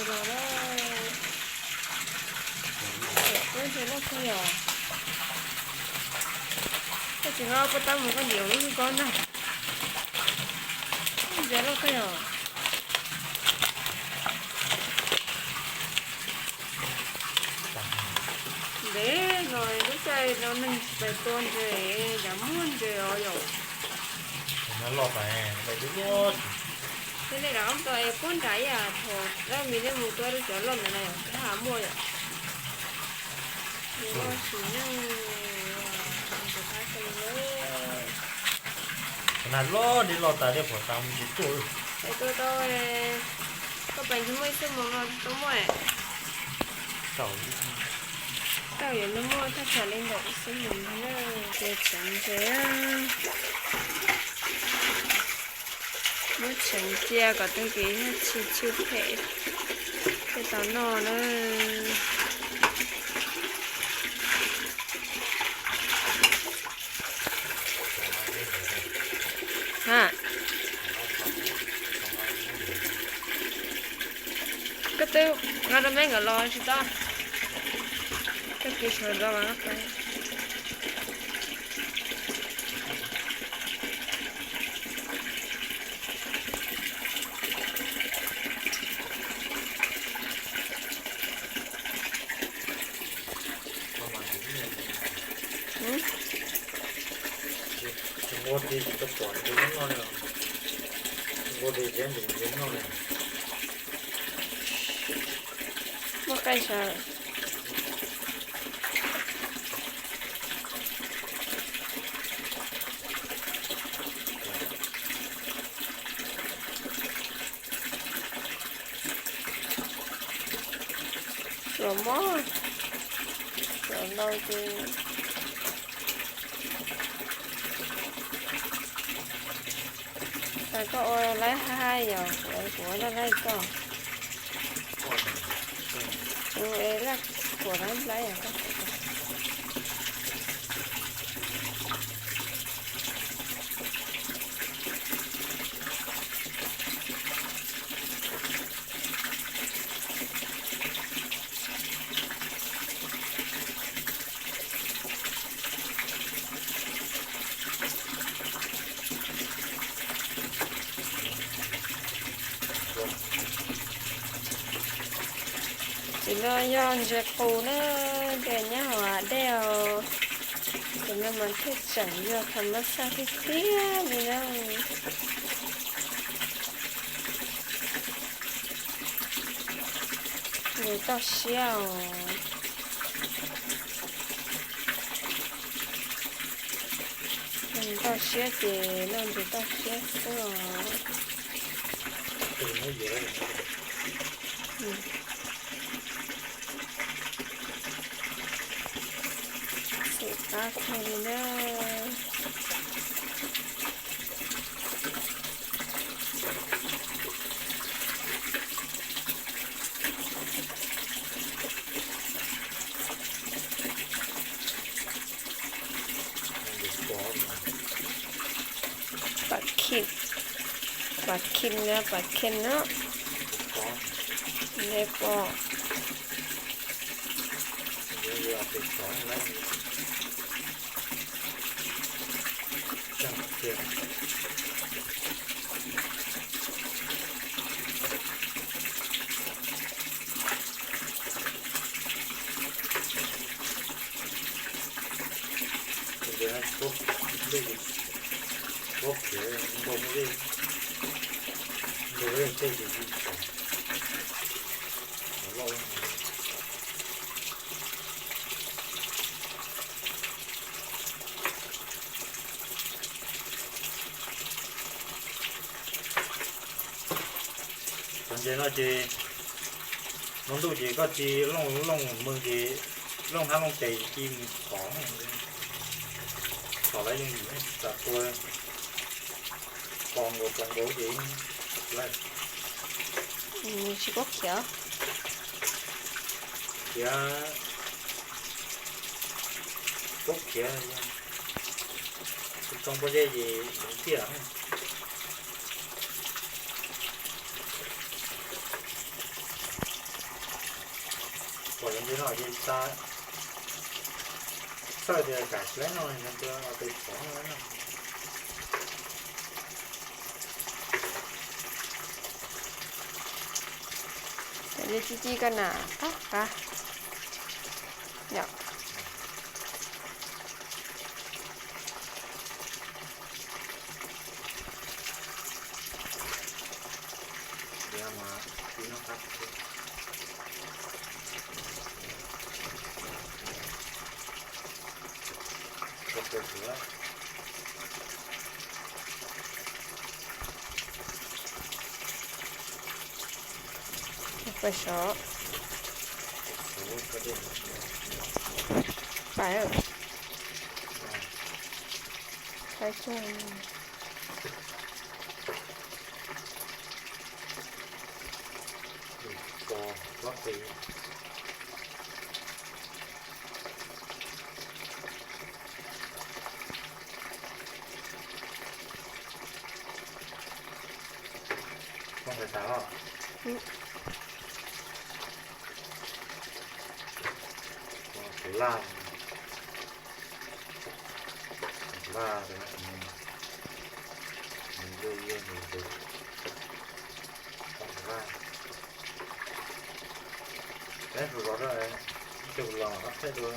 Los lawm. Ua ntses loj kawg yom. Koj tsis nqa puas tab mus koj ntim lub hwj kab ntag. Ua ntses loj kawg yom. Ntev no lub caij no neeg tsis pais tua ntses, cas muaj ntses os yom. Loj tas, thiaj li rov qab tua es puag nrad ib yam thaum dab mis nej mus tua rau cov loj ntawd na yom, thiab muaj yom. Loj sim neej, tus qab xees lawm. Nag loj dej loj tas dej pom tas mus tsis tuaj. Es tua tau, koj pais ntsis muaj ib xuab moos no tau muaj. Tau yuav nug muaj thaj tsam li ntawm ib xuab moos na, ces tseev ntses. Muab tseev cia kom tag kis yog tsis tshwm phem thiaj tau noj na. Ha, koj twb nqa rau me nkawd los tsis tau. Koj kis sawv ntxov mas nqa pais. Tsis muaj dej tsis tau pom ntses noj li. Tsis muaj dej thiab ntses noj li. Muaj qaij sav. Suav mob, suav ntau ces tas koj ua laib haj haj yom, kuv ua laj laib koj. Kuv es laj kuv laib laib yom. Ces no yog ntses qus na, ces nyob hauv hav dej os. Ces no mas thiaj tseem yog tham mas xaj tiag tiag li na. Ntses toj siab os. Ntses toj siab ces noj ntses toj siab xwb os. Xum qab kawg li na. Pam khim, pam khim na, pam khim na. Nte pom. Cov ntses no ces hmo ntuj ces koj ci looj looj mws ces looj hnab looj tes ci mus thov, thov lawv yooj yim, tsis tas tua pos nkaus pos nkaus ces lawm. Tsis paub khiav. Khiav, paub khiav, tsis tau pob zeb ces ntxeev tiaj. Ces no ces tas, txhawj tias kam tsis laib noj no ces ua tes tshuav no. Li ci ci koj na, qab qab yom. Pais sov, pais, pais tso. Koj hais tas os. Tus laj, tus laj, nws luaj luaj nws tus laj. Peb hlus zog rau, ib co los qab qheb dua.